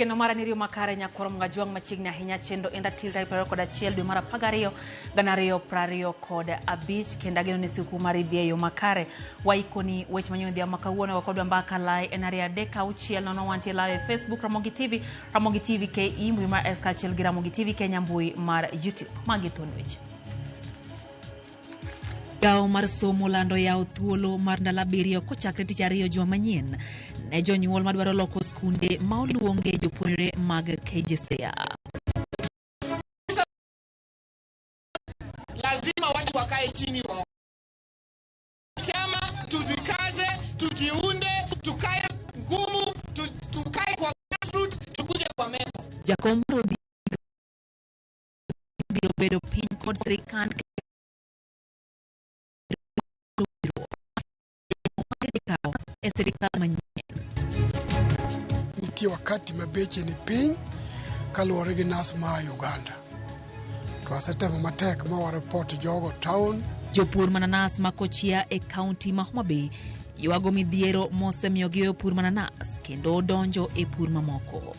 Geno mara ni riyo makare nyakwaro Mgajwang' machiegni ahinya chenro en ratil tarik 21 dwe mar 12 2025 kendo ageno ni siku mar idhi e yo makare. Waikoni weche manyien odhiambo ma kawuono go kodwa mbaka lai en 2 3 6 0 wantie live e Facebook Ramogi TV, Ramogi TV KE, mbui mar S kaachiel gi Ramogi TV Kenya mbui mar YouTube. Magi thuon weche. Migawo mar somo lando yawo thuolo mar ndalo 7 kochakre tich ariyo juma manyien ne jonyuol madwaro loko skunde ma oluonge jopuonjre mag KJSEA. Lazima watu wakae chini wa chama, tujikaze, tujiunde, tukae ngumu, tukae kwa grassroots, tukuje kwa meza. Jakom mar ODM biro bedo piny kod sirikand e sirikal manyien. Nitie wakati ma beche ni piny kaluwore gi nas ma Uganda. To asetemo matek ma wareport jogo town. Jopur mananas ma Kochia e kaunti ma Homa Bay ywago midhiero mosemiyo giweyo pur mananas kendo donjo e pur mamoko.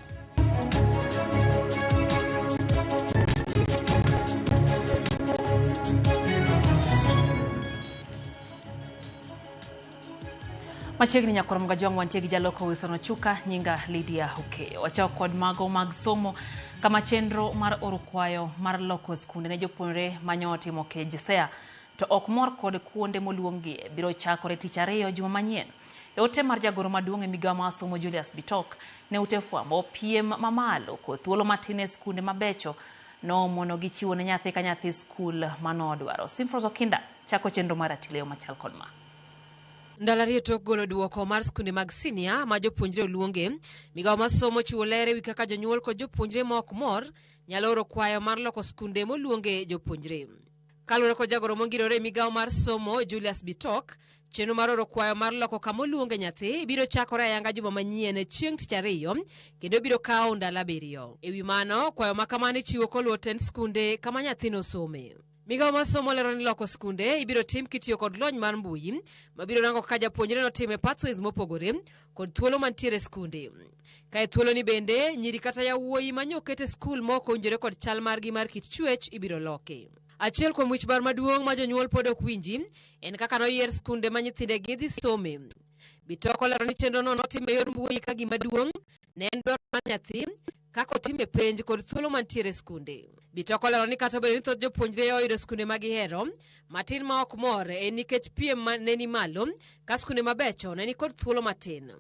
Machiegni nyakwar Mgajwang' wantie gi jaloko Wilson Ochuka, nyinga Lydia Okeyo. Wachako kod mago mag somo kama chenro mar oro kwayo mar loko skunde ne jopuonjre manyo otimo KJSEA to ok mor kod kuonde moluonggie biro chakore tich ariyo juma manyien. E ote mar jagoro maduong' e migawo mar somo Julius Bitok ne ute fwambo piem mamalo kod thuolo matin e skunde mabecho noomono gi chiwo ne nyathi ka nyathi skul manodwaro. Simfros Okinda chako chenro mar atileo machal kod ma. Ndalo 2 tok golo duoko mar skunde mag sinia ma jopuonjre oluonge, migawo mar somo chiwo ler ewi kaka jonyuol kod jopuonjre ma ok mor nyalo oro kwayo mar loko skunde moluonge jopuonjre. Kaluwore kod jagoro mongirore e migawo mar somo Julius Bitok, chenro mar oro kwayo mar loko kama oluonge nyathi biro chakore ayanga juma manyien chieng' tich ariyo kendo biro kawo ndalo 7. E wi mano, kwayo ma kamano ichiwo koluwo tend skunde kama nyathino some. Migawo mar somo lero ni loko skunde ibiro tim kitiyo kod lony mar mbui mabiro rango kaka japuonjre notimo e pathways mopogore kod thuolo mantiere e skunde. Kae thuolo ni bende nyiri kata yawuoyi ma nyoket e skul ma ok owinjore kod chal margi mar kit chuech ibiro loki. Achiel kuom wich bar maduong' ma jonyuol pod ok winji en kaka noyier skunde ma nyithindegi dhi some. Bitoko lero ni chenrono notim e yor mbui ka gima duong' ne en dwaro mar nyathi kaka otime penj kod thuolo mantiere e skunde. Bitoko lero ni kata obedo ni thoth jopuonjre oyudo skunde ma gihero, matin ma ok mor en nikech piem ma ne ni malo ka skunde mabecho ne ni kod thuolo matin.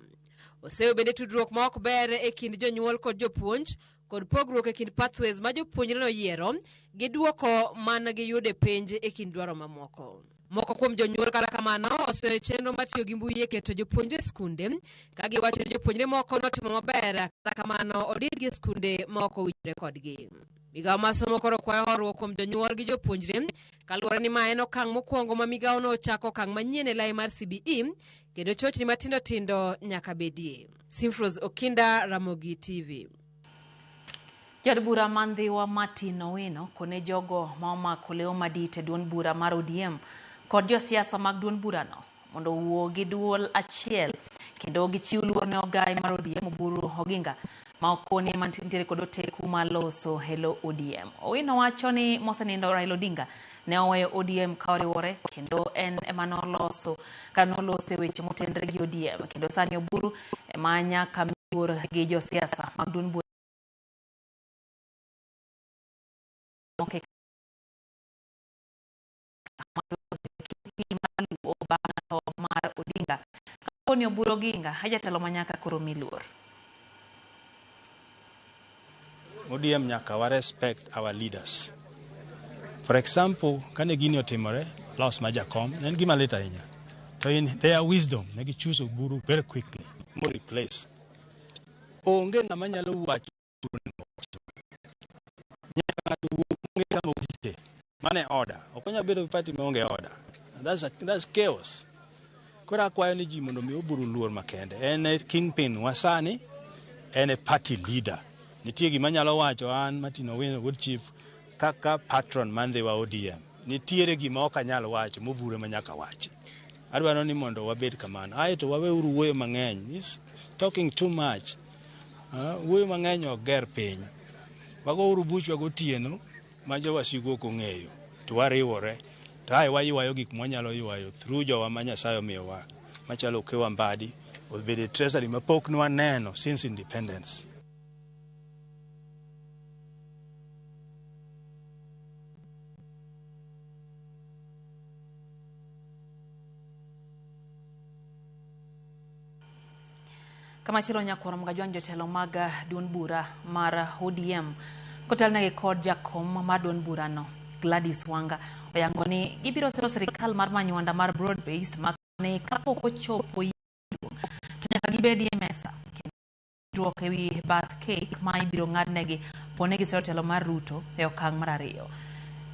Oseyo bende tudruok ma ok ber e kind jonyuol kod jopuonj kod pogruok e kind pathways ma jopuonjre noyiero gi duoko man giyudo e penj e kind dwaro mamoko. Moko kuom jonyuol kata kamano oseyo chenro mar tiyo gi mbui e keto jopuonjre e skunde ka giwacho ni jopuonjre moko notimo maber kata kamano odirgi e skunde ma ok owinjore kodgi. Migawo mar somo koro kwayo horuok kuom jonyuol gi jopuonjre kaluwore ni ma en okang' mokwongo ma migawono ochako okang' manyien e lai mar CBE kendo chochni matindo tindo nyaka bedie. Simfros Okinda, Ramogi TV. Jaod bura ma Ndhiwa Martin Owino kone jogo ma omako lewo madit e duond bura mar ODM kod josiasa mag duond burano mondo owuo gi duol achiel kendo gichiw luor ne ogai mar ODM Oburu Oginga ma okoni ema nitiere kod oteku mar loso helo ODM. Owino wacho ni mosenindo Raila Odinga ne oweyo ODM ka oriwore kendo en ema noloso kata noloso e weche motenre gi ODM kendo sani Oburu ema nyaka mi luor gi josiasa mag duond bura bang' tho mar Odinga. Kaponi Oburu Oginga e jatelo ma nyaka koro mi luor. ODM nyaka wa respect our leaders. For example, kane gini otimore, loss mar Jakom, ne en gima lit ahinya. To in their wisdom, ne gi choose Oburu very quickly, mo replace. Onge ng'ama nyalo wacho nyaka ng'ato wuo ong'e kama ogike. Mano e order. Ok onyal bedo gi party maonge order. That's chaos. Koro akwayo ni ji mondo omi Oburu luor makende. En e kingpin wa sani, en e party leader. Nitie gima anyalo wacho an Martin Owino wuod Chief kaka patron mar Ndhiwa ODM. Nitiere gima ok anyal wacho mobure ma nyaka wachi. Adwaro ni mondo wabed kamano. Ae to waweuru wuoyo mang'eny. He's talking too much. Wuoyo mang'eny ok ger piny. Wagouru buchwa gotieno ma jowasigu ok ong'eyo to wariwore to ae waywayo gik mwanyalo ywayo through jowa ma Nyasaye omiyowa machalo Okewa Mbadi obedo e treasury ma pok nwaneno since independence. Kamachielo nyakwar Mgajwang' jotelo mag duond bura mar ODM kotelnegi kod jakom mar duond burano Gladys Wanga oyango ni gibiro siro sirikal mar manywanda mar broad based makni kapok ochopo yiero to nyaka gibedi e mesa kendo winjruok ewi bath cake ma ibiro ng'adnegi poni gisero telo mar Ruto e okang' mar ariyo.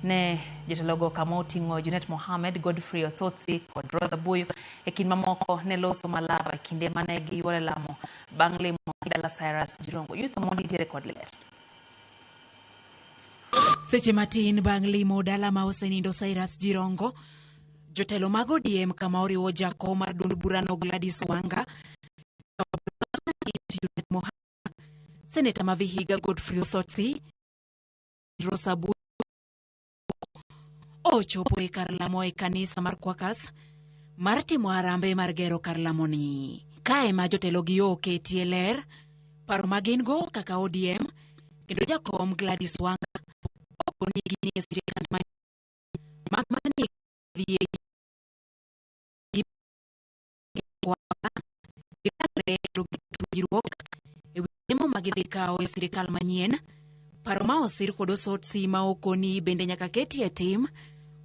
Ne jotelogo kama oting'o Junet Mohamed, Godfrey Osotsi kod Rosa Buyu e kind mamoko ne loso malava e kinde mane giyuore lamo bang' limo dala Cyrus Jirongo. Youth Omondi nitiere kod ler. Seche matin bang' limo dala ma osenindo Cyrus Jirongo, jotelo mag ODM kama oriwo jakom mar duond burano Gladys Wanga, Seneta ma Vihiga Godfrey Osotsi, Rosa Buyu ochopo e kar lamo e kanisa mar Quakers mar timo harambe mar gero kar lamoni. Kae ma jotelo gi oketie ler paro ma gin go kaka ODM kendo jakom Gladys Wanga okoni gin e sirikand ma mak mana ni dhie gi winjruok e wi lemo ma gidhi kawo e sirikal manyien. Paro ma osir kod Osotsi ma okoni bende nyaka ketie e tim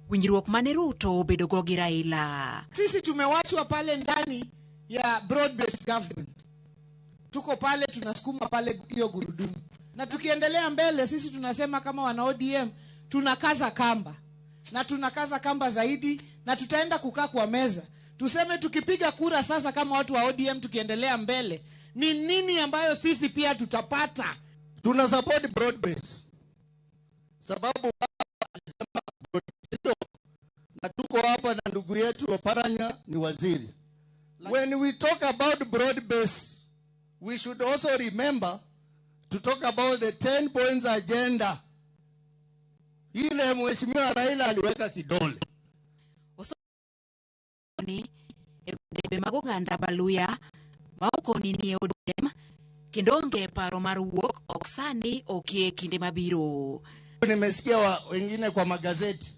winjruok mane Ruto obedogo gi Raila. Sisi tumewachwa pale ndani ya broad based government, tuko pale tunasukuma pale hiyo gurudumu, na tukiendelea mbele, sisi tunasema kama wana ODM tunakaza kamba na tunakaza kamba zaidi, na tutaenda kukaa kwa meza tuseme, tukipiga kura sasa kama watu wa ODM tukiendelea mbele, ni nini ambayo sisi pia tutapata? Tuna support broad base sababu alisema broad base, na tuko hapa na ndugu yetu Oparanya ni waziri. When we talk about broad base, we should also remember to talk about the 10 points agenda ile Mheshimiwa Raila aliweka kidole. Ni e debe mag oganda Baluya ma okoni ni e ODM kendo onge paro mar wuok ok sani ok e kinde mabiro. Nimesikia wengine kwa magazeti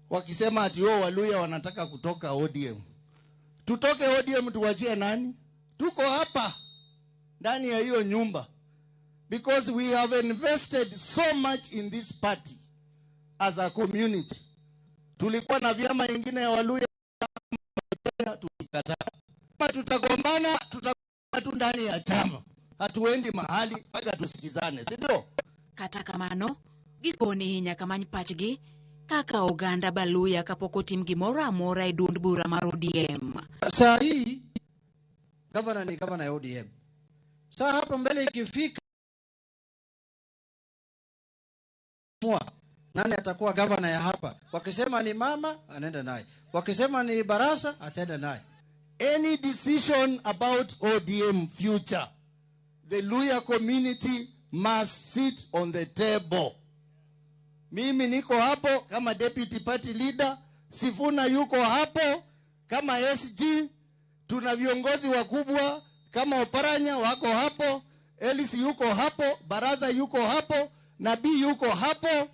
wakisema ati wao Waluya wanataka kutoka ODM. Tutoke ODM tuwachie nani? Tuko hapa ndani ya hiyo nyumba because we have invested so much in this party as a community. Tulikuwa na vyama ingine ya Waluya tulikataa. Kama tutagombana, tutagombana tu ndani ya chama, hatuendi mahali mpaka tusikizane, si ndio? Kata kamano, gikoni nyaka many pachgi kaka oganda Baluya kapok otim gimoro amora e duond bura mar ODM. Saa hii gavana ni gavana ya ODM. Saa hapo mbele ikifika mua, nani atakuwa gavana ya hapa? Wakisema ni mama, anaenda naye. Wakisema ni Barasa, ataenda naye. Any decision about ODM future, the Luya community must sit on the table. Mimi niko hapo kama deputy party leader, Sifuna yuko hapo kama SG, tuna viongozi wakubwa kama Oparanya wako hapo, Elis yuko hapo, Baraza yuko hapo, Nabii yuko hapo.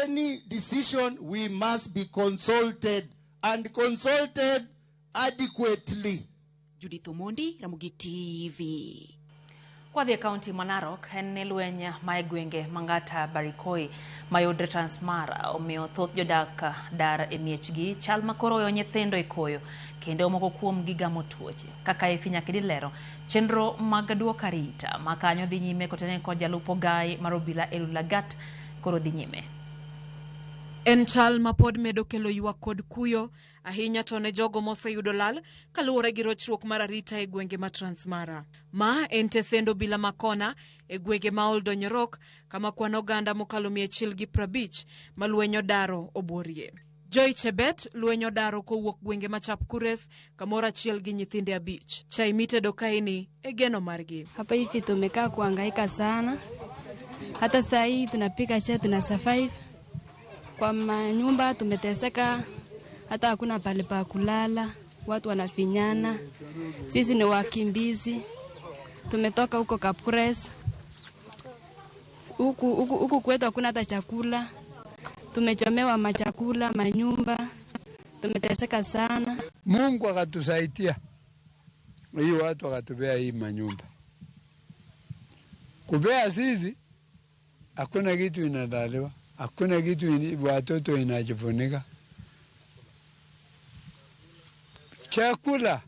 Any decision we must be consulted and consulted adequately. Judith Omondi, Ramogi TV. Kwadhi e kaunti ma Narok en ni lweny ma e gwenge Mangata Barikoi mayudre Transmara omiyo thoth jodak dar e miechgi chal ma koro oyo nyithindo e koyo kendo moko kuom gi gamo tuoche. Kaka Efi Nyakedi lero, chenro mag duoko arita ma kanyo dhi nyime kotene kod jalup ogai mar obila Eliud Lagat koro dhi nyime. En chal ma pod medo kelo ywak kod kuyo ahinya to ne jogo moseyudo lal kaluwore gi rochruok mar arita e gwenge ma Transmara. Ma en tesend obila ma kona e gwenge ma Oldonyorok kama kwan oganda mokalo 150 ma lweny odaro obuorie. Joy Chebet lweny odaro kowuok gwenge ma Chapkures kamoro achiel gi nyithinde 5. Chai mitedo kaeni e geno margi. Hapa hivi tumekaa kuhangaika sana, hata saa hii tunapika chai tuna survive. Kwa manyumba tumeteseka, hata hakuna pale pa kulala, watu wanafinyana. Sisi ni wakimbizi, tumetoka huko Kapkures. Huku kwetu hakuna hata chakula, tumechomewa machakula, manyumba, tumeteseka sana. Mungu akatusaidia, hii watu wakatupea hii manyumba. Kupea sisi, hakuna kitu inadaliwa, hakuna kitu watoto inajifunika. Chakula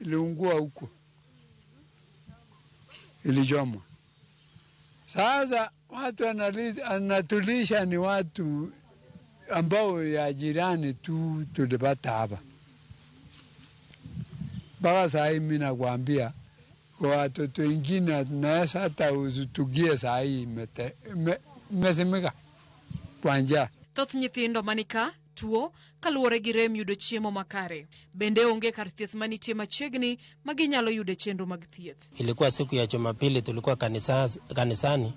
iliungua huko, ilichomwa. Sasa watu anatulisha ni watu ambao ya jirani tu tulipata hapa. Mpaka saa hii mimi nakwambia kwa watoto wengine tunaweza hata usitugie saa hii imesimika kwa njaa. Thoth nyithindo manika tuo kaluwore gi rem yudo chiemo makare. Bende onge kar thieth manitie machiegni ma ginyalo yude chenro mag thieth. Ilikuwa siku ya Jumapili, tulikuwa kanisani,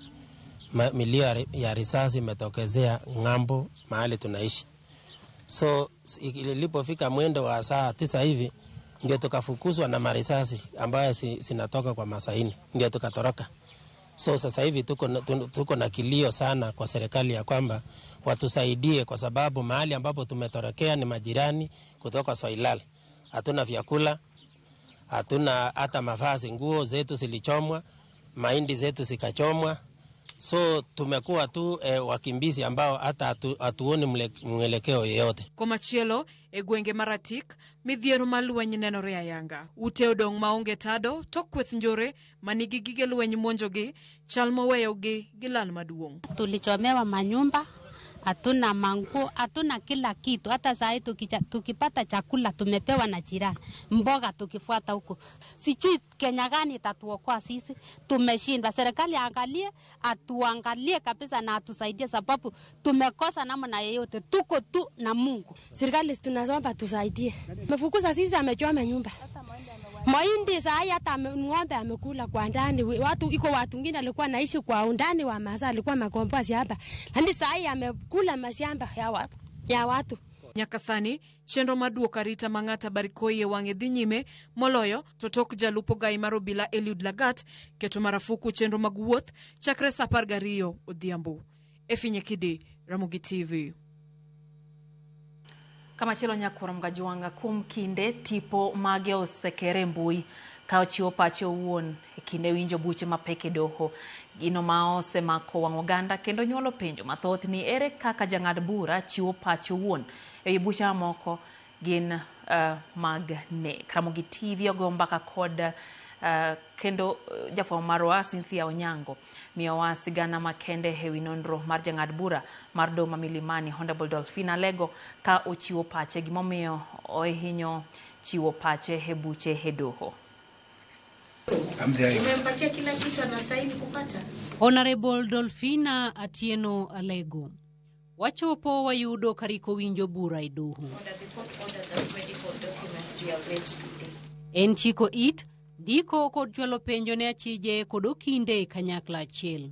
milio ya risasi imetokezea ng'ambo mahali tunaishi. So ilipofika mwendo wa saa 9 hivi ndio tukafukuzwa na marisasi ambayo zinatoka kwa Masaini, ndio tukatoroka. So sasa hivi tuko na kilio sana kwa serikali ya kwamba watusaidie, kwa sababu mahali ambapo tumetorokea ni majirani kutoka Soilal. Hatuna vyakula, hatuna hata mavazi, nguo zetu zilichomwa, mahindi zetu zikachomwa. So tumekuwa tu wakimbizi ambao hata hatuoni mwelekeo yeyote. Komachielo e gwenge Maratik, midhiero mar lweny nenore ayanga. Ute odong' maonge tado to kweth njore manigi gige lweny monjogi, chal moweyogi gi lal maduong'. Tulichomewa manyumba, hatuna manguo, hatuna kila kitu. Hata saa hii tukipata chakula tumepewa na jirani, mboga tukifuata huko. Sijui Kenya gani itatuokoa sisi, tumeshindwa. Serikali angalie, atuangalie kabisa na atusaidie, sababu tumekosa namna yeyote, tuko tu na Mungu. Serikali tunaomba tusaidie. Amefukuza sisi, amechoma nyumba. Mahindi saa hii hata ng'ombe amekula kwa ndani. Watu iko watu wengine alikuwa naishi kwa undani wa masaa, alikuwa makomboa shamba. Lakini saa hii amekula mashamba ya watu. Nyaka sani chenro mar duoko arita ma ng'ata Barikoi e wang'e dhi nyime moloyo to tok jalup ogai mar obila Eliud Lagat keto marafuku chenro mag wuoth chakre saa 12 odhiambo. Efinye Kidi, Ramogi TV. Kamachielo nyakwar Mgajuanga kuom kinde tipo mage osekere mbui ka ochiwo pache owuon e kinde winjo buche mapek e doho. Gino ma osemako wang' oganda kendo nyuolo penjo mathoth ni ere kaka jang'ad bura chiwo pache owuon e wi buche mamoko gin mag nek. Ramogi TV ogo mbaka kod kendo jafwambo marwa Cynthia Onyango miyowa sigana makende e wi nonro mar jang'ad bura mar doho ma Milimani Honorable Dolphina Alego ka ochiwo pache gimomiyo ohinyo chiwo pache e buche e doho. Umempatia kila kitu anastahili kupata. Honorable Dolphina Atieno Alego wachopo wayudo kariko winjo bura e doho. En chiko it ndiko kod chwalo penjo ne achije kod okinde kanyakla achiel.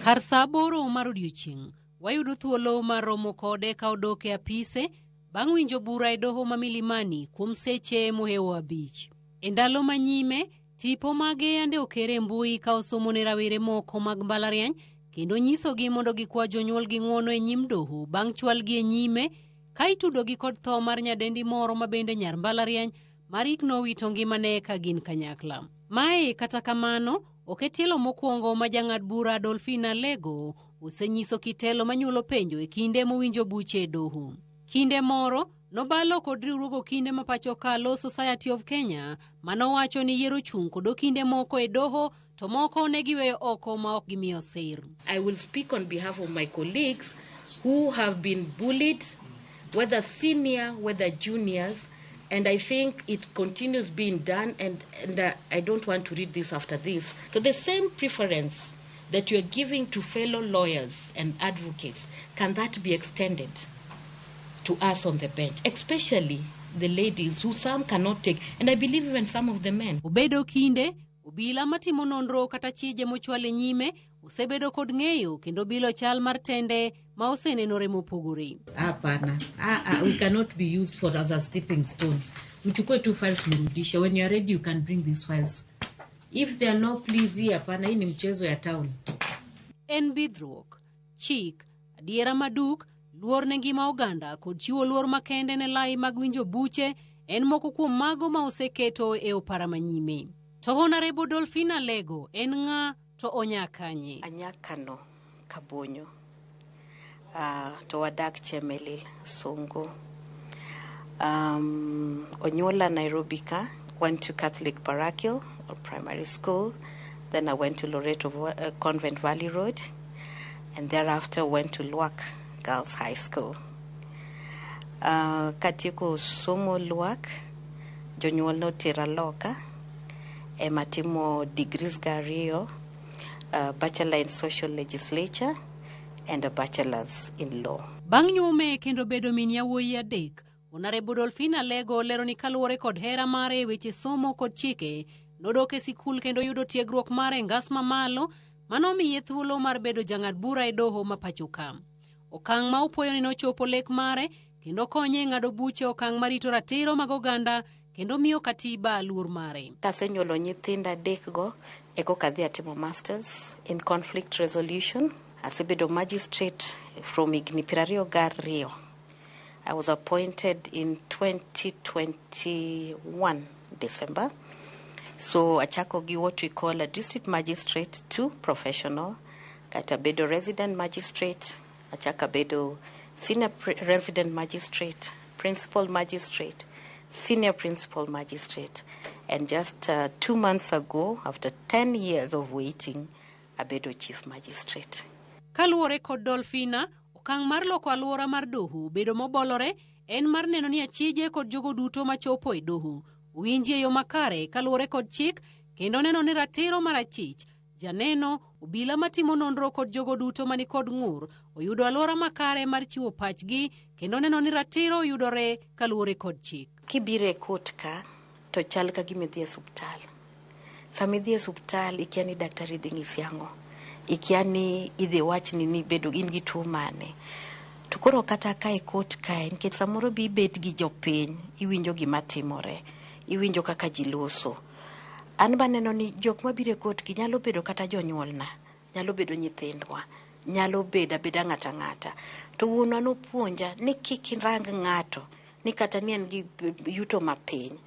Kar saa 8 mar odiechieng' wayudo thuolo mar romo kode ka odok e apise bang' winjo bura e doho ma Milimani kuom seche mohewo 5. E ndalo manyime, tipo mage yande okere mbui ka osomo ne rawere moko mag mbalariany kendo nyisogi mondo gikwa jonyuolgi ng'uono e nyim doho bang' chwalgi e nyime ka itudogi kod tho mar nyadendi moro ma bende nyar mbalariany Marik nowito ngimane ka gin kanyakla. Mae kata kamano ok e tielo mokwongo ma jang'ad bura Dolphina Alego osenyiso kitelo manyuolo penjo e kinde mowinjo buche e doho. Kinde moro nobalo kod riwruog okinde ma pacho ka Law Society of Kenya manowacho ni yiero chung' kod okinde moko e doho to moko ne giweyo oko ma ok gimiyo sir. I will speak on behalf of my colleagues who have been bullied, whether senior, whether juniors, and I think it continues being done, and I don't want to read this after this. So the same preference that you are giving to fellow lawyers and advocates, can that be extended to us on the bench, especially the ladies who some cannot take, and I believe even some of the men. Obedo kinde, obila matimo nonro kata chije mochwale nyime osebedo kod ng'eyo kendo bilo chal mar tende ma osenenore mopogore. Hapana. We cannot be used for as a stepping stone. Mchukue tu files mrudishe. When you are ready, you can bring these files. If they are not please, hii hapana, hii ni mchezo ya town. En bidhruok, chik, adiera maduk, luor ne ngima oganda kod chiwo luor makende ne lai mag winjo buche en moko kuom mago ma oseketo e opara manyime. To Honorable Dolphina Lego en ng'a to onya kanye? Anyakano Kabonyo. To wadak Chemelil, Songo. Onyuola Nairobi ka, went to Catholic Parochial or primary school. Then I went to Loreto Convent Valley Road, and thereafter went to Lwak Girls High School. Katieko somo Lwak, jonyuol notera loka, ema timo degrees gariyo, bachelor in social legislature and a bachelor's in law. Bang' nyuome kendo bedo min yawuoyi adek, Honorable Dolphina Lego lero ni kaluwore kod hera mare e weche somo kod chike, nodok e sikul kendo yudo tiegruok mare e ngas mamalo manomiye thuolo mar bedo jang'ad bura e doho ma pacho ka. Okang' ma opuoyo ni nochopo lek mare kendo konye e ng'ado buche okang' marito ratiro mag oganda kendo miyo katiba luor mare. Kasenyuolo nyithindo adekgo, eko kadhi atimo masters in conflict resolution. Asebedo magistrate from higni 22. I was appointed in 2021 December. So achako gi what we call a district magistrate to professional. Kata bedo resident magistrate, achako bedo senior resident magistrate, principal magistrate, senior principal magistrate. And just 2 months ago, after 10 years of waiting, abedo chief magistrate. Kaluwore kod Dolphina, okang' mar loko alwora mar doho bedo mobolore en mar neno ni achije kod jogo duto machopo e doho owinji e yo makare kaluwore kod chik kendo neno ni ratiro mar achich, janeno, obila matimo nonro kod jogo duto mani kod ng'ur oyudo alwora makare mar chiwo pachgi kendo neno ni ratiro oyudore kaluwore kod chik. Kibiro e court ka, to chal ka gima idhi e osuptal. Sama idhi e osuptal, ikia ni daktari dhi ng'isi ang'o. Ikia ni idhi wachni ni bedo in gi tuo mane. To koro kata ka e court kae, nikech samoro bi ibet gi jopiny, iwinjo gima timore, iwinjo kaka ji loso. An be aneno ni jok mabiro e court gi nyalo bedo kata jonyuolna, nyalo bedo nyithindwa, nyalo bedo abeda ng'ato ang'ata. To wuonwa nopuonja ni kik irang ng'ato, ni kata ni en gi yuto mapiny,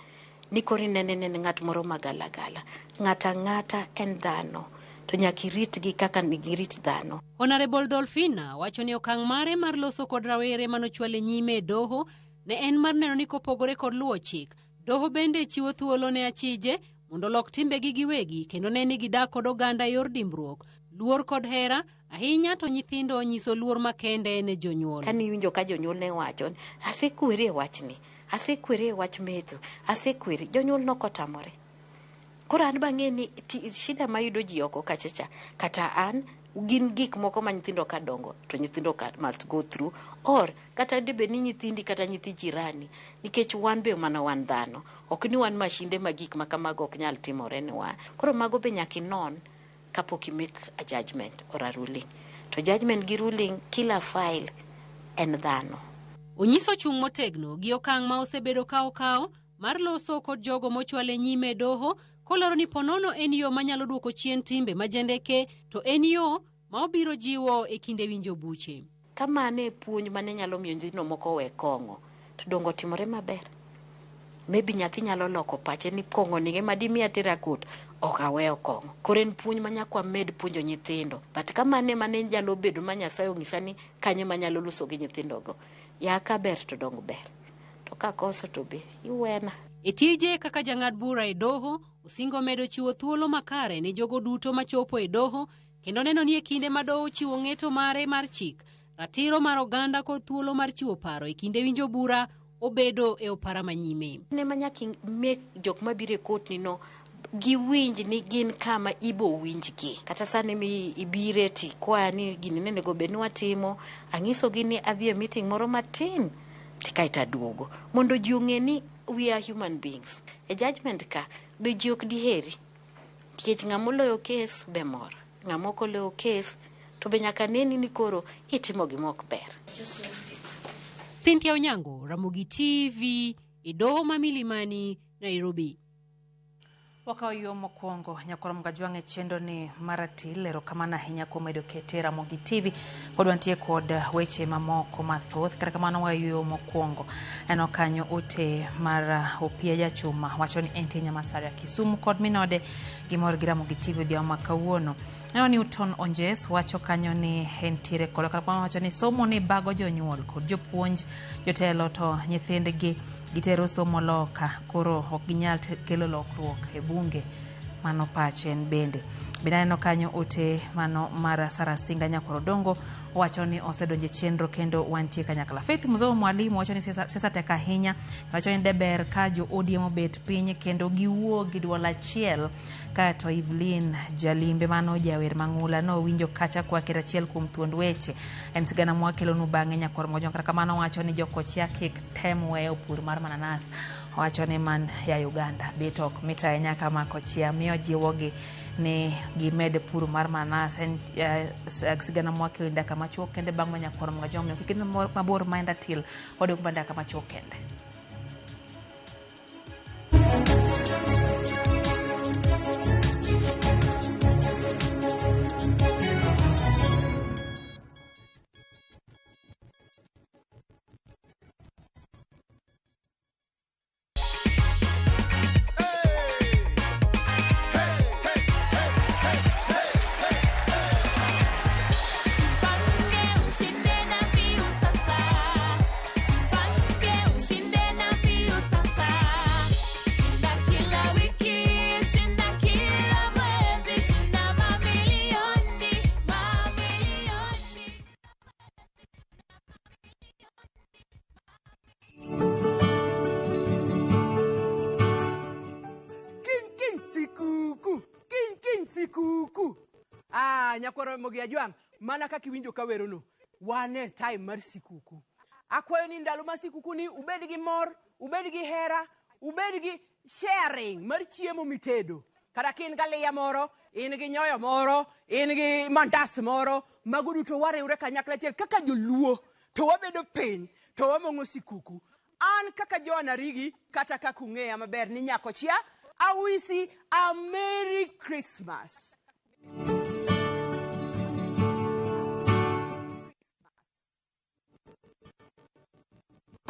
ni koro inene ni en ng'at moro magalagala. Ng'ato ang'ata en dhano, to nyaka iritgi kaka girit dhano. Honorable Dolphina wacho ni okang' mare mar loso kod rawere manochwale nyime e doho ne en mar neno ni kopogore kod luwo chik, doho bende chiwo thuolo ne achije mondo olok timbegi giwegi kendo ne ni gidak kod oganda e yor dimbruok, luor kod hera, ahinya to nyithindo nyiso luor makende ne jonyuol. Kane iwinjo ka jonyuol ne wacho, asekweri e wachni, asekweri e wach metho, asekweri, jonyuol nokotamore. Koro an bang'e ni shida mayudo ji oko kacha cha, kata an gin gik moko ma nyithindo ka dongo to nyithindo ka must go through, or kata dibed ni nyithindi kata nyithi jirani, nikech wan be mana wan dhano, ok ni wan mashinde ma gik ma kamago ok nyal timore ne wa. Koro mago be nyaka inon kapok i make a judgment or a ruling. To judgment gi ruling, kila file en dhano. Onyiso chung' motegno gi okang' ma osebedo ka okawo mar loso kod jogo mochwale nyime e doho, kolero ni ponono en yo manyalo duoko chien timbe majendeke, to en yo ma obiro jiwo e kinde winjo buche. Ka mano e puonj mane nyalo miyo nyithindo moko owe kong'o, to dongo otimore maber. Maybe nyathi nyalo loko pache ni kong'o ni ema dimi atera court, ok aweyo kong'o. Koro en puonj ma nyaka wamed puonjo nyithindo. But ka mano ema ne nyalo bedo ma Nyasaye onyisa ni kanyo ema anyalo loso gi nyithindogo, ya ka ber to dong ber. To ka koso to be iwena. E tije kaka jang'ad bura e doho, osingo medo chiwo thuolo makare ne jogo duto machopo e doho, kendo neno ni e kinde ma doho chiwo ng'eto mare mar chik, ratiro mar oganda kod thuolo mar chiwo paro e kinde winjo bura obedo e opara manyime. Ne ma nyaka make jok mabiro e court ni no Giwinj ni gin kama ibo winjgi. Kata sani mi ibire tikwaya ni gini ne onego bed ni watimo, ang'isogi ni adhi e meeting moro matin to kaeto aduogo. Mondo ji ong'e ni we are human beings. E judgment ka be ji ok diheri. Nikech ng'ama oloyo kes be mor. Ng'ama ok oloyo kes to be nyaka neni ni koro itimo gima ok ber. Cynthia Onyango, Ramogi TV, e doho ma Milimani, Nairobi. Wakawo yo mokwongo nyakwar Mgajwang' e chenro ni maratil. Erokamano ahinya kuom medo kete Ramogi TV. Pod wantie kod weche mamoko mathoth. Kata kamano wayueyo mokwongo. Aneno kanyo ote mar Opiya Jachuma wacho ni entie Nyamasaria Kisumu kod minode gimor gi Ramogi TV odhiambo ma kawuono. Aneno Newton Onjes wacho kanyo ni entiere kodwa. Kata kamano wacho ni somo ni bago jonyuol kod jopuonj jotelo to nyithindgi gitero somo loka koro ok ginyal kelo lokruok e bunge. Mano pache en bende. Bende aneno kanyo ote mano mar Sarah Singa Nyakwar Odongo wacho ni osedonjo e chenro kendo wantie kanyakla. Faith Mzomo Mwalimu wacho ni siasa tek ahinya. Wacho ni deber ka jo ODM obet piny kendo giwuo gi duol achiel. Kaeto Evelyn Jalimbe mano jawer mang'ula nowinjo kacha kwa ker achiel kuom thuond weche. En sigana mwakelonu bang'e Nyakwar Mojwang'. Kata kamano wacho ni jokochia kik tem weyo pur mar mananas. Owacho ni man ya Uganda bet ok mit ahinya kama kochia miyo jiwogi ni gimed pur mar mananas. En sigana mwakelo dakika machuok kende bang' ma Nyakwar Mojwang' kik mabor ma en ratil wadok mana dakika machuok kende. Sikuku. Nyakwar Ramogi Ajwang', mana kaka iwinjo ka werono, wan e time mar sikuku. Akwayo ni ndalo ma sikuku ni ubed gi mor, ubed gi hera, ubed gi sharing mar chiemo mitedo. Kata ka in galiya moro, in gi nyoyo moro, in gi mandas moro, mago duto wariwre kanyakla achiel kaka joluo, to wabedo piny, to wamong'o sikuku. An kaka Joan Arigi, kata kaka ung'eya maber ni Nyakochia, awisi a Merry Christmas.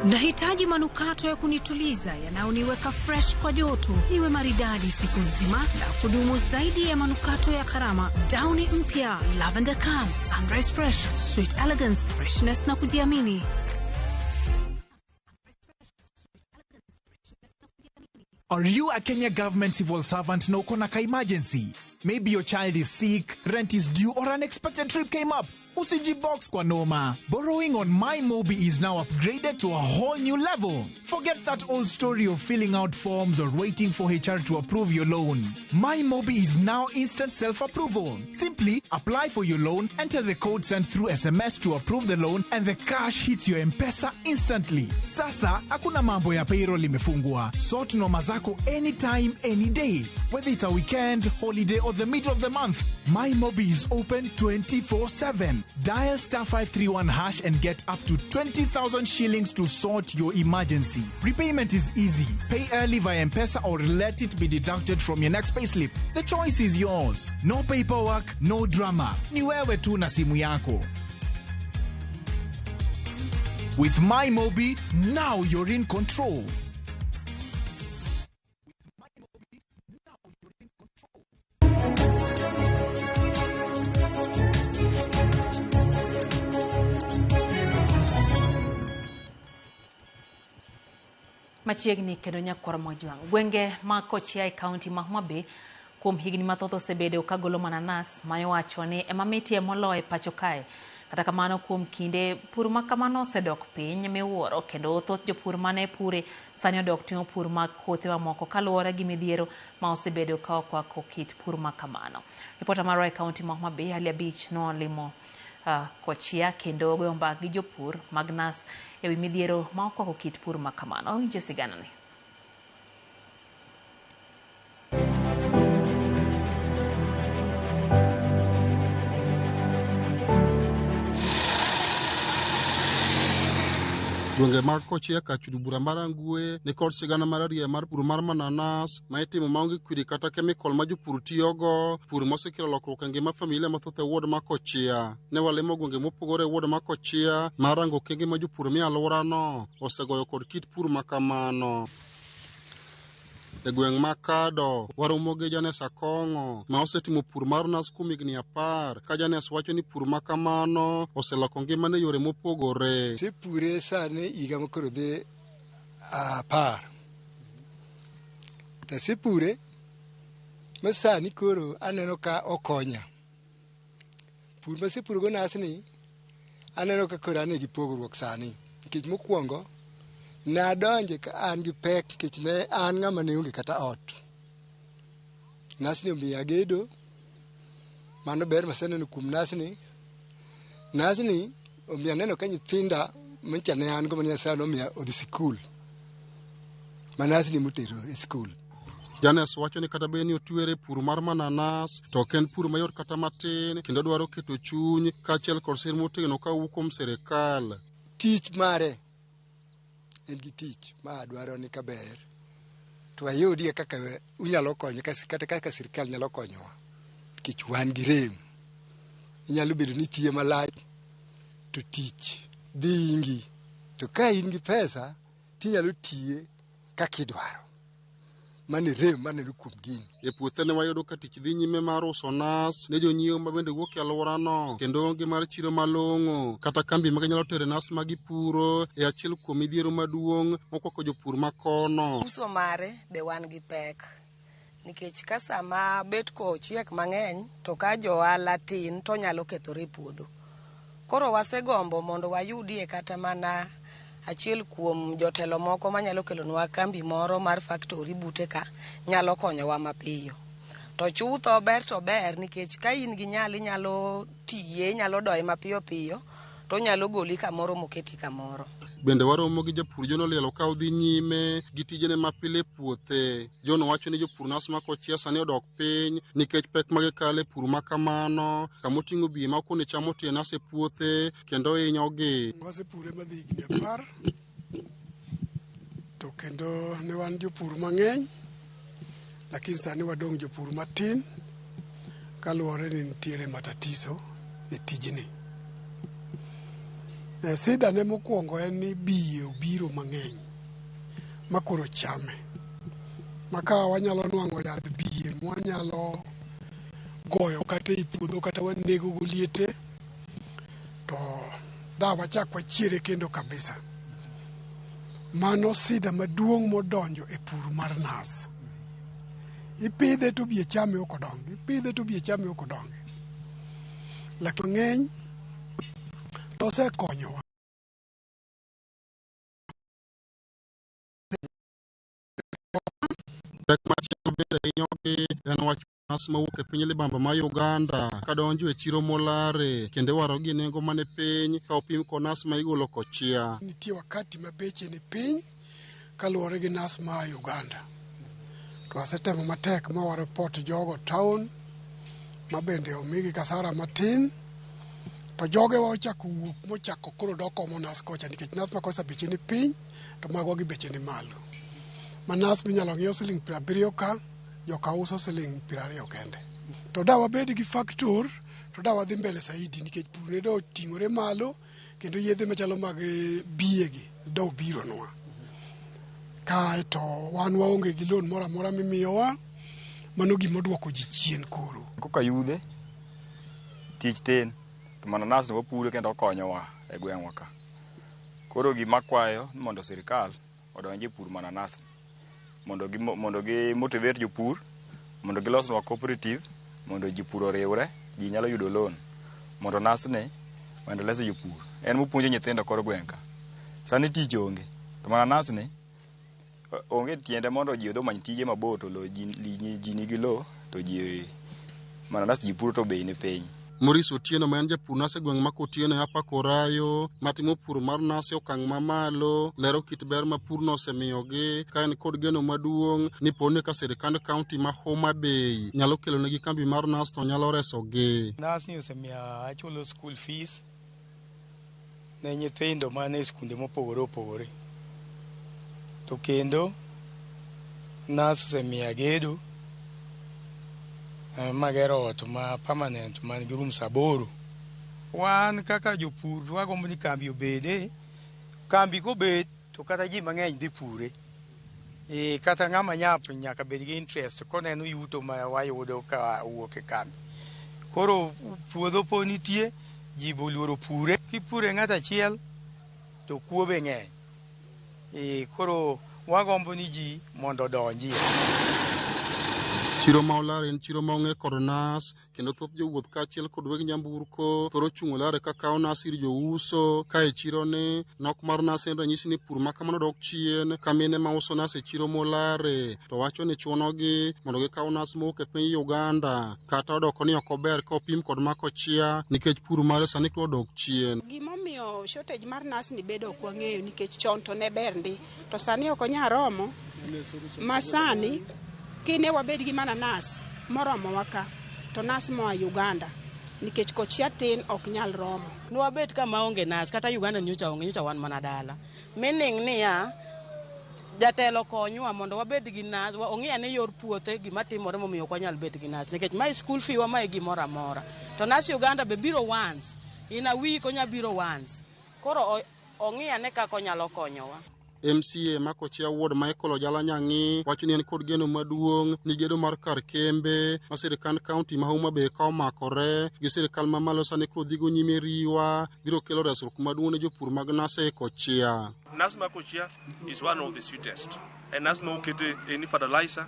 Nahitaji manukato ya kunituliza yanayoniweka fresh kwa joto, niwe maridadi siku nzima na kudumu zaidi ya manukato ya gharama. Downy mpya Lavender Calm, Sunrise Fresh, Sweet Elegance, freshness na kujiamini. Are you a Kenya government civil servant na uko na ka emergency? Maybe your child is sick, rent is due, or an unexpected trip came up. Usijibox kwa noma. Borrowing on MyMobi is now upgraded to a whole new level. Forget that old story of filling out forms or waiting for HR to approve your loan. MyMobi is now instant self-approval. Simply apply for your loan, enter the code sent through SMS to approve the loan, and the cash hits your M-Pesa instantly. Sasa, hakuna mambo ya payroll imefungwa. Sort noma zako anytime, any day. Whether it's a weekend, holiday, or the middle of the month, MyMobi is open 24/7. Dial star 531 hash and get up to 20,000 shillings to sort your emergency. Repayment is easy. Pay early via M-Pesa or let it be deducted from your next payslip. The choice is yours. No paperwork, no drama. Ni wewe tu na simu yako. With MyMobi, now you're in control. Machiegni kendo Nyakwar Mojwang'. Gwenge ma Kochia e kaunti ma Homa Bay kuom higni mathoth osebedo ka golo mananas ma iwacho ni ema mitie moloyo e pacho kae. Kata kamano kuom kinde pur ma kamano osedok piny miwuoro kendo thoth jopur mane pure sani odok timo pur mag kothe mamoko kaluwore gi midhiero ma osebedo ka okwako kit pur ma kamano. Ripota marwa e kaunti ma Homa Bay Ali Abich nolimo Kochia kendo goyo mbaka gi jopur mag nas ewi midhiero ma okwako kit pur ma kamano. Winje siganani. Gwenge mag Kochia kar bura mar Rangwe ni kod sigana mararieya mar pur mar mananas ma itimo maonge kwiri kata kemikol ma jopur tiyogo, pur mosekelo lokruok e ngima familia mathoth e ward ma Kochia. Ne walimo gwenge mopogore e ward ma Kochia mar rango okenge ma jopur mie alworano osegoyo kod kit pur ma kamano. E gweng' ma Kado, waromo gi Janes Akong'o ma osetimo pur mar nas kuom higni 10 ka Janes wacho ni pur ma kamano oseloko ngimane e yore mopogore. Asepure sani higa makoro dhi 10. To asepure ma sani koro aneno ka okonya. Pur masepuro go nasni aneno ka koro an gi pogruok sani. Nikech mokwongo nadonje ka an gi pek nikech ne an ng'ama ne onge kata ot. Nasni omiya gedo, mano ber maseneno kuom nasni. Nasni omiya aneno ka nyithinda manyicha ne an go mane Nyasaye nomiya odhi sikul. Ma nasni motero e sikul. Janes wacho ni kata bed ni otwere pur mar mananas to ok en pur mayot kata matin kendo dwaro keto chuny kaachiel kod sir motegno ka owuok kuom sirikal. Tich mare en gi tich ma dwaro ni kaber to wayudie kaka unyalo konyo kata kaka sirikal nyalo konyowa nikech wan gi rem. Inyalo bedo ni itiyo malach to tich dhi ingi to ka in gi pesa tinyalo tiye kaka idwaro. Mano e rem maneno kuom gini. E puothe ne wayudo ka tich dhi nyime mar uso nas ne jonyiewo ma bende wuok e alworano kendo onge mar chiro malong'o kata kambi ma ginyalo tere nas ma gipuro e achiel kuom midhiero maduong' mokwako jopur ma kono. Uso mare be wan gi pek nikech ka sama bet kochiek mang'eny to ka johala tin to nyalo kethore e puodho. Koro wasegombo mondo wayudie kata mana achiel kuom jotelo moko manyalo kelonwa kambi moro mar factory bute ka nyalo konyowa mapiyo. To chutho ber to ber nikech ka in gi nyalo inyalo tiye, inyalo doye mapiyo piyo to onyalo goli kamoro moketi kamoro. Bende waromo gi japur John Olielo ka odhi nyime gi tijene mapile e puothe. John wacho ni jopur nas ma Kochia sani odok piny nikech pek ma gikale e pur ma kamano kamoting'o biye ma koni chamo tie nas e puothe kendo hinyogi. Wasepure madhi higni 10 to kendo ne wan jopur mang'eny lakini sani wadong' jopur matin kaluwore ni nitiere matatizo e tijni. Sida ne mokwongo en ni biye obiro mang'eny ma koro chame. Ma ka wanyalo nwang'o yadh biye mwanyalo goyo kata ei puodho kata wanego go liete to da wachak wachiere kendo kabisa. Mano sida maduong' modonjo e pur mar nas. Ipidhe to biye chame ok odongi, ipidhe to biye chame ok odongi. Lakini ng'eny to osekonyowa. Pek machielo bende hinyogi en wach nas mawuok e piny libamba ma Uganda kadonjo e chiro molare kendo iwaro gi nengo mane piny ka opim kod nas ma igolo Kochia. Nitie wakati ma beche ni piny kaluwore gi nas ma Uganda. To wasetemo matek ma wareport jogo town ma bende omigi kasara matin to jogewa ochako wuok mochako koro dok omo nas kocha nikech nas ma kocha beche ni piny to magwa gi beche ni malo. Ma nas minyalo ng'iew siling 70 ka joka uso siling 20 kende. To da wabed gi factory to da wadhi mbele saidi nikech pur ne do oting'ore malo kendo yedhe machalo mag biye gi do obironwa. Kae to wan waonge gi loan moro amora mimiyowa, mano gima oduoko ji chien koro. Koka yudhe tich tin to mananas ni wapuro kendo okonyowa e gweng'wa ka. Koro gima akwayo ni mondo sirikal odonj e pur mananas mondo gi motivate jopur mondo gilosnwa cooperative mondo jopur oriwre ji nyalo yudo loan mondo nas ni Oendeleze jopur. En mopuonjo nyithindo kor gweng' ka. Sani tich onge. To mananas ni onge tiende mondo ji odhi omany tije mabor to lo ji nigi lo to ji mananas ji puro to bei ni piny. Maurice Otieno ma en japur nas e gweng' ma Kotieno e Upper Korayo matimo pur mar nas e okang' mamalo lero kit ber ma purno osemiyogi ka en kod geno maduong' ni poni ka sirikand kaunti ma Homa Bay nyalo kelonegi kambi mar nas to nyalo resogi. Nas ni osemiyo achulo school fees ne nyithindo man e skunde mopogore opogore. To kendo nas osemiyo agedo magero ot ma permanent man gi rooms 8. Wan kaka jopur wagombo ni kambi obede. Kambi kobet to kata ji mang'eny dhi pure. Kata ng'ama nyap nyaka bed gi interest koneno yuto ma wayudo ka owuok e kambi. Koro puodho po nitie, ji be oluoro pure. Kipure ng'ato achiel to kuo be ng'eny. Koro wagombo ni ji mondo odonjie. Chiro ma Olare en chiro ma ong'e kod nas kendo thoth jowuoth kaachiel kod weg nyamburko thoro chung' Olare ka kawo nas ir jouso. Ka e chiro ni nok mar nas en ranyisi ni pur ma kamano dok chien ka mine ma uso nas e chiro Molare to wacho ni chunogi mondo gikaw nas mowuok e piny Uganda kata odoko ni ok ober ka opim kod ma Kochia nikech pur mare sani koro odok chien. Gimomiyo shortage mar nas ni bedo ok wang'eyo nikech chon to ne ber ndi to sani ok onyal romo ma sani kine wabed gi mana nas moromowa ka to nas moa Uganda nikech Kochia tin ok nyal romo. Nwabet ka maonge nas kata Uganda nyocha onge nyocha wan mana dala. Meaning niya jatelo konywa mondo wabed gi nas, ong'i ane yor puothe gima timore momiyo ok wanyal bet gi nas nikech mae school fee wa mae gimoro amora. To nas Uganda be biro once in a week onya biro once. Koro ong'i ane kaka onyalo konyowa. MCA ma Kochia Ward Michael Ojala Nyang'i wacho ni en kod geno maduong' ni gedo mar kar kembe ma sirikand kaunti ma Homa Bay ka omakore gi sirikal mamalo sani koro dhigo nyime riwa biro kelo resruok maduong' ne jopur mag nas e Kochia. Nas ma Kochia is one of the sweetest. En nas ma okete any fertilizer,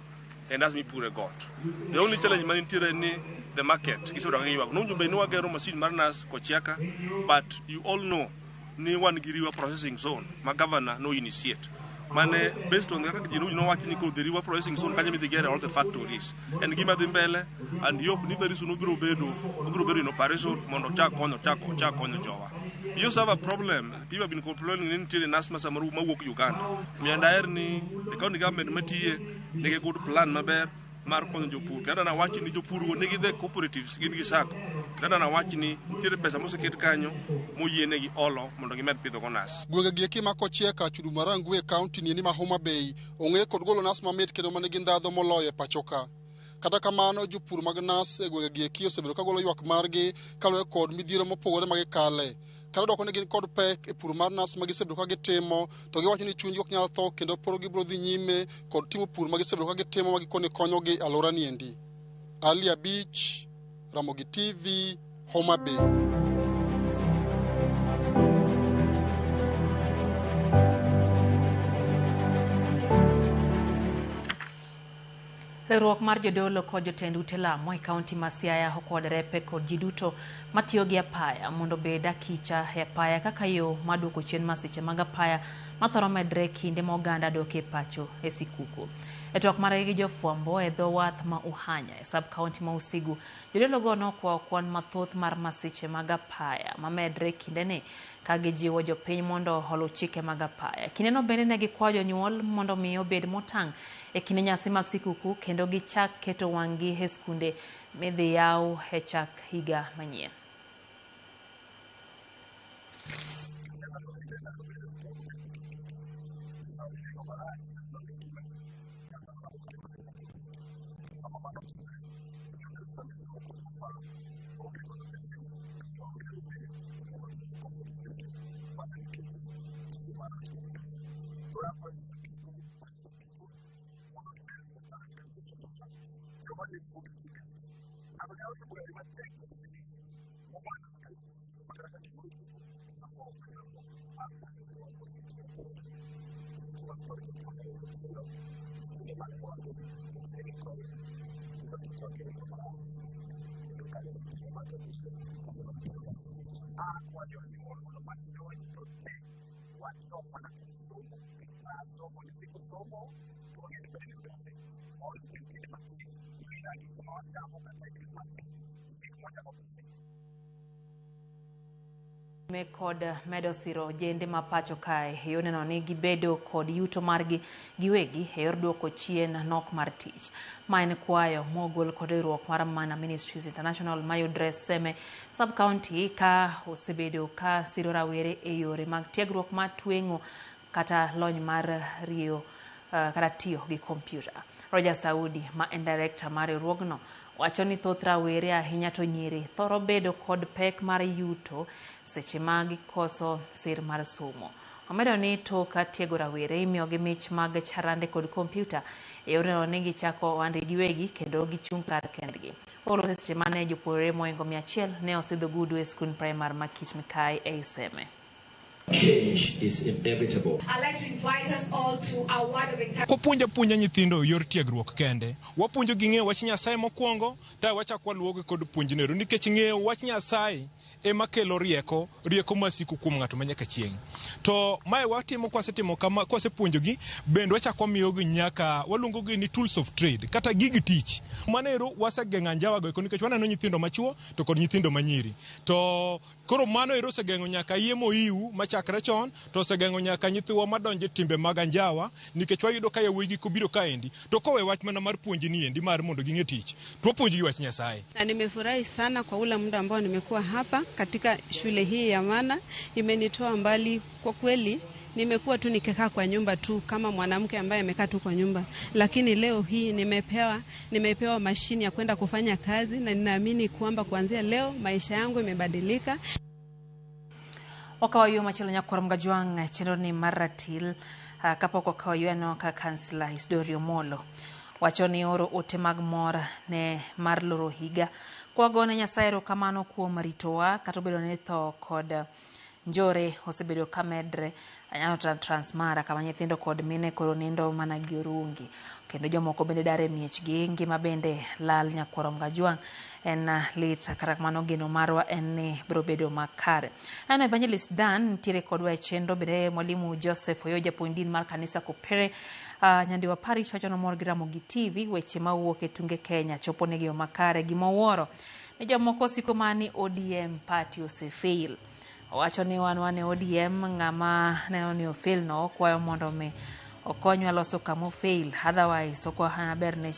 en nas mipure got. The only challenge manitiere ni the market. Gisebedo ka giywak. Nowinjo bed ni wagero machine mar nas Kochia ka, but you all know ni wan gi Riwa processing zone ma governor no initiate. Mane based on kaka ji nowacho ni koro the Riwa processing zone kanyo midhi gere all the factories. En gima dhi mbele and hope ni very soon obiro bedo in operation mondo ochak konyo jowa. You also have a problem. People have been complaining ni nitiere nas ma samoro mawuok Uganda. Omiyo daher ni the county government matiye nigi good plan maber mar konyo jopur. Kendo nawacho ni jopur go nigi the cooperatives gin gi SACCO. Kendo nawacho ni nitiere pesa moseket kanyo moyienegi olo mondo gimed pidho go nas. Gwenge gi eki ma Kochia ka Chudu Marangu e kaunti ni ma Homa Bay ong'e kod golo nas mamit kendo manigi ndhadho moloyo e pacho ka. Kata kamano jopur mag nas e gwenge gi eki osebedo ka golo ywak margi kaluwore kod midhiero mopogore ma gikale. Kata odoko ni gin kod pek e pur mar nas ma gisebedo ka gitimo to giwacho ni chunygi ok nyal tho kendo poro gibiro dhi nyime kod timo pur ma gisebedo ka gitimo ma gikone konyogi e alwora ni endi. Ali Abich, Ramogi TV, Homa Bay. Riwruok mar jodolo kod jotend ute lamo e kaunti ma Siaya okwa derepe kod ji duto matiyo gi apaya mondo obed akicha e apaya kaka yo mar duoko chien masiche mag apaya mathoro medre kinde ma oganda dok e pacho e sikuku. E twak margi gi jofwambo e dho wath ma Uhanya e sub kaunti ma Usigu, jodologo nokwayo kwan mathoth mar masiche mag apaya mamedre kindeni ka gijiwo jopiny mondo oluw chike mag apaya. Kindeno bende ne gikwayo jonyuol mondo mi obed motang' e kinde nyasi mag sikuku kendo gichak keto wang'gi e skunde midhi yaw e chak higa manyien. Kod medo siro ojende ma pacho kae e neno ni gibedo kod yuto margi giwegi e yor duoko chien nok mar tich. Ma en kwayo mogol kod riwruok mar Mana Ministries International mayudre Seme sub-county ka osebedo ka siro rawere e yore mag tiegruok mar tweng'o kata lony mar rieyo kata tiyo gi kompyuta. Roger Saudi ma en director mar riwruogno wacho ni thoth rawere ahinya to nyiri thoro bedo kod pek mar yuto seche ma gikoso sir mar somo. Omedo ni tok tiego rawere imiyogi mich mag charande kod kompyuta e yor neno ni gichako ohandgi giwegi kendo gichung' kar kendgi. Olose seche mane jopuonjre mohingo 100 ne osidho gudu e skund primar ma Kit Mikayi ei Seme. Change is inevitable. I'd like to invite us all to our word of encouragement. Kopuonjo apuonja nyithindo yor tiegruok kende, wapuonjo gi ng'eyo wach Nyasaye mokwongo, ta wachako waluwogi kod puonjnero, nikech ng'eyo wach Nyasaye ema kelo rieko, rieko masiko kuom ng'ato ma nyaka chieng'. To mae watimo kwasetimo kama, kwasepuonjogi, bende wachako wamiyogi nyaka, waluongogi ni tools of trade, kata gig tich. Mano ero wasegeng'o anjawa go eko nikech waneno nyithindo machuo to kod nyithindo manyiri. To koro mano ero osegeng'o nyaka yie moiu machakre chon, to osegeng'o nyaka nyithiwa madonjo e timbe mag anjawa, nikech wayudo ka yawuoyi gi kobiro kaendi, to kowe wach mana mar puonji ni endi mar mondo ging'e tich, to wapuonjogi wach Nyasaye. Na nimefurahi sana kwa ule muda ambao nimekuwa hapa katika shule hii ya Mana, imenitoa mbali kwa kweli. Nimekuwa tu nikikaa kwa nyumba tu kama mwanamke ambaye amekaa tu kwa nyumba, lakini leo hii nimepewa mashini ya kwenda kufanya kazi, na ninaamini kwamba kuanzia leo maisha yangu imebadilika. Wakawa yo machielo nyakwar Mgajwang' chenro ni mar ratil kapok okawo yweno ka kansila Isidori Omolo wacho ni oro ote mag mor ne mar loro higa kwagone Nyasaye erokamano kuom ritowa kata obedo ni tho kod njore osebedo ka medre anyalo Transmara kama nyithindo kod mine koro nindo mana gi orungi kendo jomoko bende dar e miechgi ngima bende lal nyakwar Mgajwang' en lit kata kamano geno marwa en ni biro bedo makare. An Evangelist Dan nitiere kodwa e chenro bende mwalimu Joseph Oyo japuonj din mar kanisa Kopere Nyandiwa Parish wacho nomor gi Ramogi TV weche mawuok e tunge Kenya chopo negi yo makare gimowuoro ni jomoko siko mani ODM party osefail. Owacho ni wan wane ODM ng'ama neno ni ofail no okwayo mondo mi okonywa loso kama ofail, otherwise ok maber ne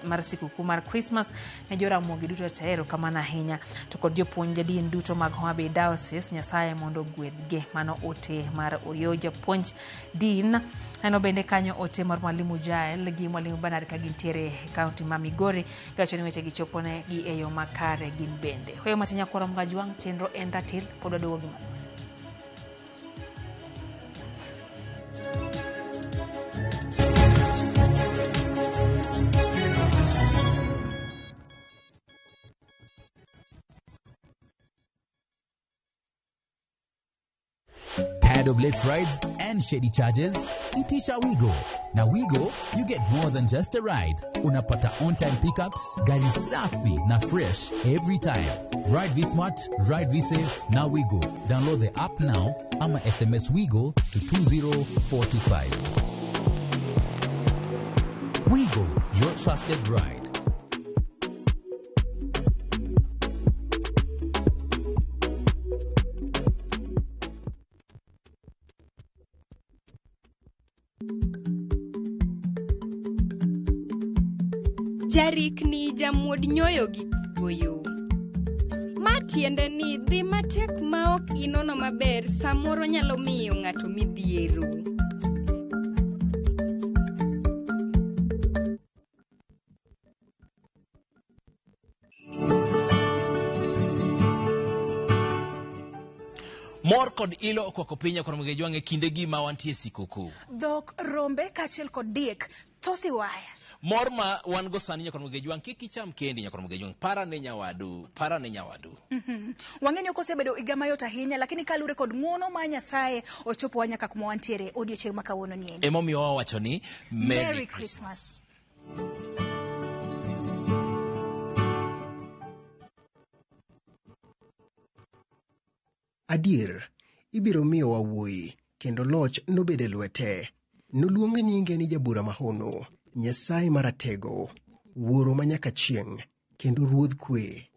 mar sikuku mar Christmas ne joramogi duto te erokamano ahinya to kod jopuonj din duto mag Homa Bay Diocese Nyasaye mondo ogwedhgi. Mano ote mar Oyo japuonj din. Neno bende kanyo ote mar mwalimu Jael gi mwalimu Bernard ka gintiere e kaunti ma Migori giwacho ni weche gichopo ne gi e yo makare gin bende. Hoyo matin nyakwar Mgajwang' chenro en ratil pod waduogo gi mathoth. Tired of late rides and shady charges? Itisha Wigo. Now Wigo, you get more than just a ride. Unapata on-time pickups, gari safi na fresh every time. Ride V-Smart, ride V-Safe, now Wigo. Download the app now ama SMS Wigo to 20425. Wigo, your trusted ride. Jarikni jamuod nyoyo gi goyo. Ma tiende ni dhi matek ma ok inono maber samoro nyalo miyo ng'ato midhiero. Mor kod ilo okwako piny nyakwar Mgejwang' e kindegi ma wantie sikuku. Dhok, rombe kaachiel kod diek thosi waya. Mor ma wan go sani nyakwar Mgejwang' kik icham kendi nyakwar Mgejwang', para ne nyawadu, para ne nyawadu. Wang'e ni ok osebedo higa mayot ahinya, lakini kaluwore kod ng'uono ma Nyasaye ochopowa nyaka kuma wantiere odiochieng' ma kawuono ni endi. Emomiyo wawacho ni Merry Merry Christmas. Christmas. Adier, ibiro miyowa wuoyi, kendo loch nobed e lwete. Noluong nyinge ni Jabura Mahono, Nyasaye Maratego, Wuoro manyaka chieng', kendo Ruodh Kwe.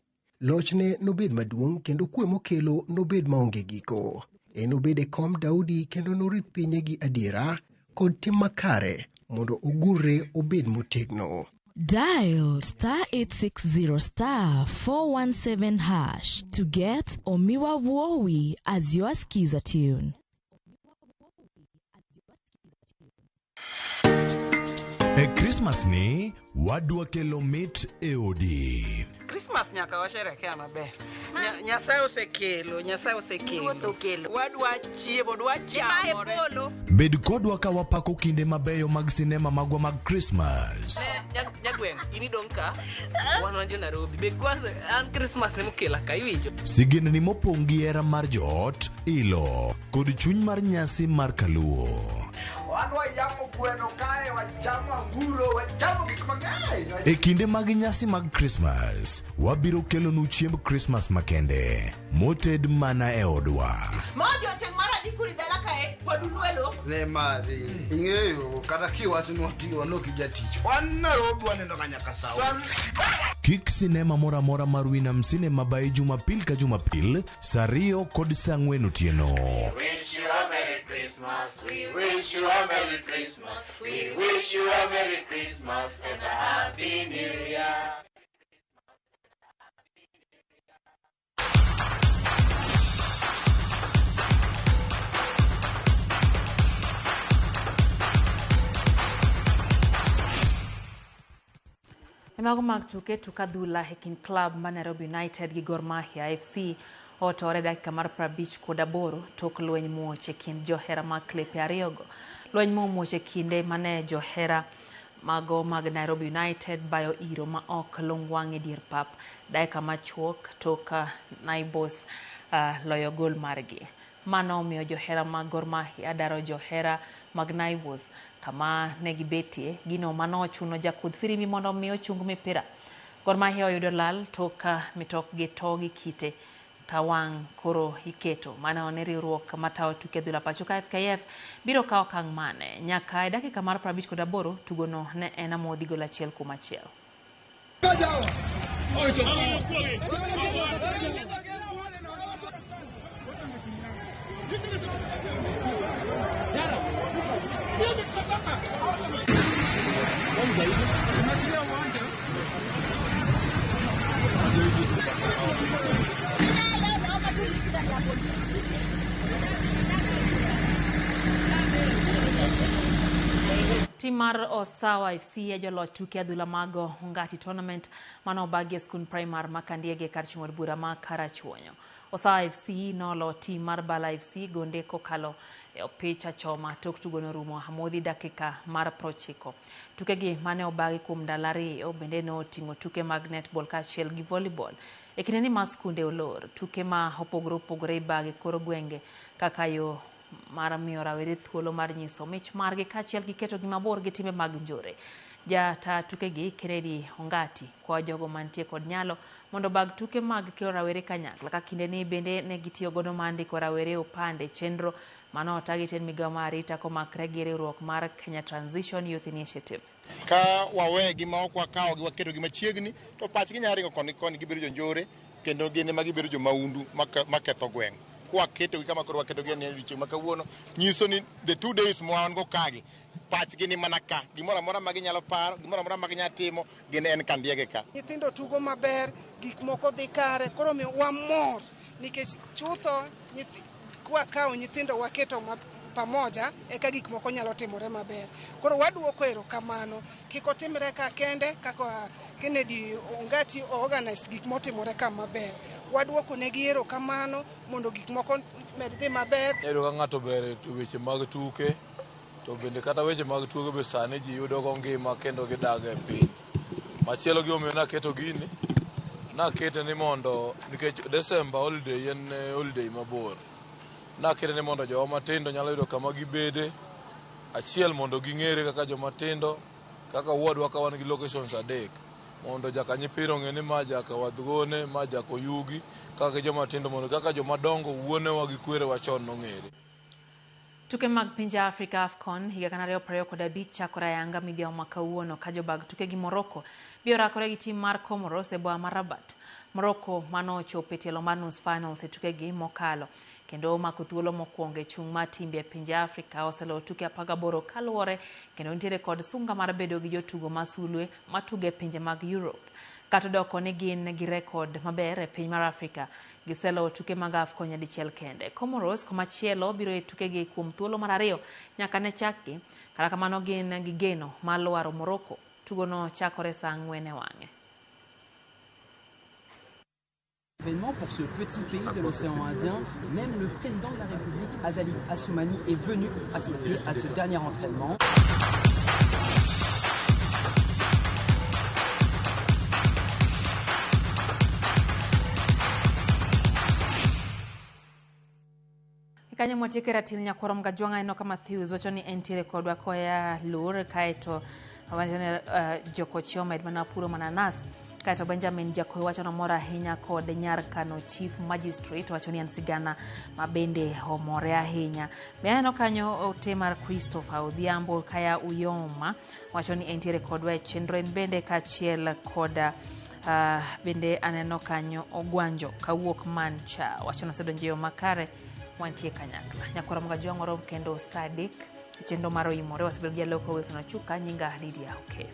Lochne nobed maduong' kendo kwe mokelo nobed maonge giko. Enobed e kom Daudi kendo norit pinye gi adiera kod tim makare mondo ogurre obed motegno. Dial star 860 star 417 hash to get Omiwa Wowi as your skiza tune. E Krismas ni wadwa kelo mit e odi. Christmas nyaka washerekea maber. Nyasaye osekelo, Nyasaye osekelo. Wadwa chiemo, dwa chamore. Bed kodwa ka wapako kinde mabeyo mag sinema magwa mag Krismas. Nyagweng', in idong' ka, wan wan jo Nairobi. Be kwanza an Christmas emokela ka iwinjo. Sigendni mopong' gi hera mar joot, ilo, kod chuny mar nyasi mar Kaluo. Wan wayamo gweno kae, wachamo anguro, wachamo gik mang'eny. E kinde mag nyasi mag Krismas, wabiro kelonu chiemb Krismas makende, moted mana e odwa. Ma odiochieng' mar adikuri dala kae, pod unwelo. Ne madhi, ing'eyo kata kiwacho ni wati waloki jatich. Wan Nairobi waneno ka nyaka sawa. Kik sinema moro amora mar Winam Cinema bayi Jumapil ka Jumapil, saa 2 kod saa 4 otieno. Wish you a Merry Christmas. We wish you a Merry Christmas. We wish you a Merry Christmas and a Happy New Year. E mago mag tuke tuk adhula e kind klab mar Nairobi United gi Gor Mahia FC otore dakika mar 58 tok lweny muoch e kind johera mag klepe ariyogo. Lweny momuoch e kinde mane johera mago mag Nairobi United bayo iro ma ok lung wang' e dier pap dakika machuok tok Naibos loyo gol margi. Mano omiyo johera mag Gor Mahia daro johera mag Naibos kama ne gibetie, gino mano ochuno jakudh firimbi mondo omi ochung mipira. Gor Mahia oyudo lal tok mitokgi to gi kite ka wang' koro iketo. Mano ne riwruok matayo tuke adhula pacho ka FKF biro kawo okang' mane. Nyaka e dakika mar 58 tugono ne en amodhi gol 1-1. Tim mar Osawa FC e joloch tuke adhula mag Ongati Tournament mano obagi e skund primar ma Kandiege kar chung' od bura ma Karachuonyo. Osawa FC nolo tim mar Bala FC gonde kokalo e opich achoma tok tugo norumo amodhi dakika mar 90. Tukegi mane obagi kuom ndalo 2 bende noting'o tuke mag netball kaachiel gi volleyball. E kindeni ma skunde olor, tuke ma opogore opogore ibagi koro gwenge kaka yo mar miyo rawere thuolo mar nyiso mich margi kaachiel gi ketogi mabor gi timbe mag njore. Jata tukegi Kennedy Ongati kwayo jogo mantie kod nyalo mondo obag tuke mag kelo rawere kanyakla ka kindeni bende ne gitiyo godo mar ndiko rawere opande chenro mano otagi tend migawo mar arita komakre gi riwruok mar Kenya Transition Youth Initiative. Ka wawegi ma ok wakawogi waketogi machiegni to pachgi nyalo ringo koni koni gibedo jonjore kendo gin ema gibedo jomaundu maketho gweng'. Kwaketogi kama koro waketogi e odiochieng' ma kawuono nyiso ni the 2 days ma wan go kagi pachgi ni mana ka, gimoro amora ma ginyalo paro, gimoro amora ma ginyalo timo gin en Kandiege ka. Nyithindo tugo maber, gik moko dhi kare, koro omiyo wamor nikech chutho kwakawo nyithindo waketo pamoja eka gik moko nyalo timore maber. Koro waduoko erokamano, kik otimre ka kende kaka Kennedy Ongati organized gik motimore ka maber. Waduoko negi erokamano mondo gik moko med dhi maber. Iyudo ka ng'ato ber e weche mag tuke, to bende kata weche mag tuke be sani ji yudo go ngima kendo gidag e piny. Machielo gimomiyo naketo gini, nakete ni mondo nikech December holiday en holiday mabor. Nakete ni mondo jowa matindo nyalo yudo kama gibede, achiel mondo ging'ere kaka joma tindo, kaka wadwa ka wan gi locations 3. Mondo jaka nyipira ong'e ni ma jaka Wadhgone, ma jaka Oyugi, kaka joma tindo mondo kaka joma dongo wuonewa gi kwerewa chon nong'ere. Tuke mag pinje Afrika AFCON higa 2025 chakore ayanga midhiambo ma kawuono ka jobag tuke gi Morocco biro rakore gi tim mar Comoros e boma ma Rabat. Morocco mano ochopo e tielo mar nus finals e tukegi mokalo kendo omako thuolo mokwongo e chung' mar timbe e pinje Afrika oseloyo tuke 18 kaluwore kendo nitiere kod sunga mar bedo gi jotugo ma sulwe matugo e pinje mag Europe. Kata odoko ni gin gi rekod maber e piny mar Afrika, giseloyo tuke mag AFCON nyadichiel kende. Comoros komachielo biro e tukegi kuom thuolo mar ariyo nyaka ne chakgi, kata kamano gin gi geno mar lwaro Morocco. Tugono chakore saa 4 e wang'e. Événement pour ce petit pays de l'océan Indien. Même le président de la République, Azali Assoumani, est venu assister à ce dernier entraînement. Kanyo mwatieke ratil nyakwaro Mgajwang'a Enoka Matthews wacho ni entiere kodwa koya lur kaeto wacho ni jokochi omed mana puro mananas kaeto Benjamin Jakoyo wacho nomor ahinya kod nyar Kano Chief Magistrate wacho ni en sigana ma bende omore ahinya. Be aneno kanyo ote mar Christopher Odhiambo kaya Uyoma wacho ni entiere kodwa e chenro en bende kaachiel kod bende aneno kanyo Ogwanjo kawuok Mancha wacho ni osedonjo e yo makare wantie kanyakla. Nyakwara Mgajwang' warom kendo saa 3 e chenro mar Oimore. Wasebedo gi jaloko Wilson Ochuka, nyinga Lydia Okeyo.